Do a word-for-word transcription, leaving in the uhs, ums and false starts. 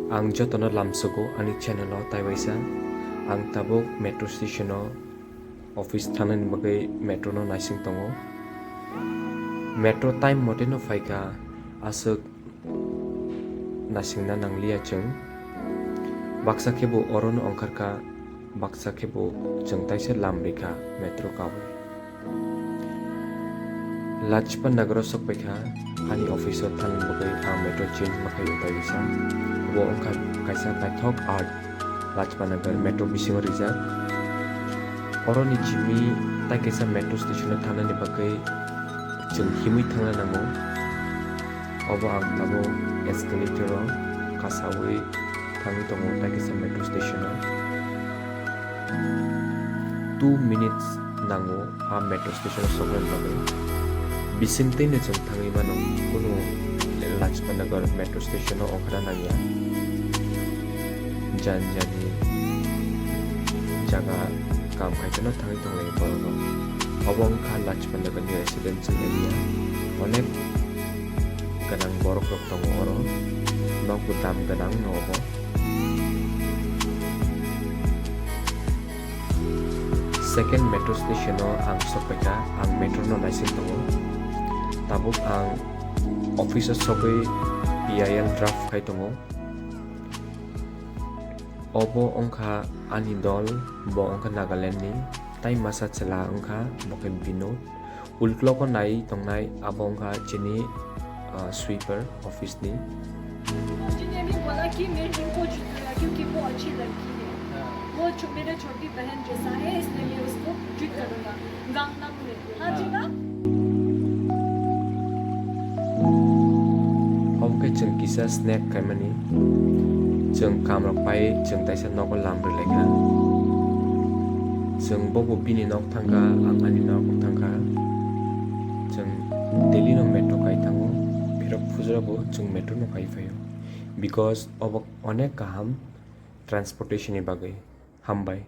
Ang jotono lamsogo ani channel o taiwaisa. Ang tabuk metro station o office thangnani bagwi metro no naising tongo. Metro time mote no phaikha, aswk naisingna nangliya chwng. Baksa khe bo oro no ongkharkha, baksa khe bo chwng taisa lam rikha metro kawi. Lajpat Nagar o sokpaikha, ani office o thangni bagwi ang metro change ma khaio taisa. Bo wngkha kaisa naithok art, Lajpat Nagar metro bisingo rijak. Oroni chimi tai kaisa metro station o thangnani bagwi chwng himwi thangna nango. Obo ang tabuk escalator o kasawi thangwi tongo tai kaisa metro station o. Two minutes nango a metro station o soknani bagwi. Bisingtwino chwng thangwi mano, kunu Lajpat Nagar metro station o ongkhorna nangya. Jan jani jaga kam khaitano thangwi tonglai borok rok. Obo wngkha Lajpat Nagar ni residential area. Onek gwnang borok rok tongo oro. Nok bo dam gwnang no obo. Second metro station o ang sokpaikha, ang metro no naising tongo. Tabuk ang office o sogwi P I L draft khai tongo. Obo wngkha ani dol, bo wngkha Nagaland ni, tai masa chwla wngkha, bo khe Binod. Ulklok o nai tongnai, abo wngkha chini, ah, sweeper office ni. उसने भी बोला कि मैं इनको झुकेगा क्योंकि वो अच्छी लड़की है। हाँ। वो छो-, मेरा छोटी बहन जैसा है, इसलिए मैं उसको ट्रीट करूँगा। Gangnam में। हाँ जी ना? Obo khe chwng kisa snack khaimani. Chwng kamrok pai, chwng taisa nogo lam rwlaikha. Chwng bobo bini nok thangkha, ang ani nok thangkha. Chwng daily no metro kai thango, phirok phujra bo chwng metro no kai phaio. Because obo onek kaham transportation ni bagwi. Hambai.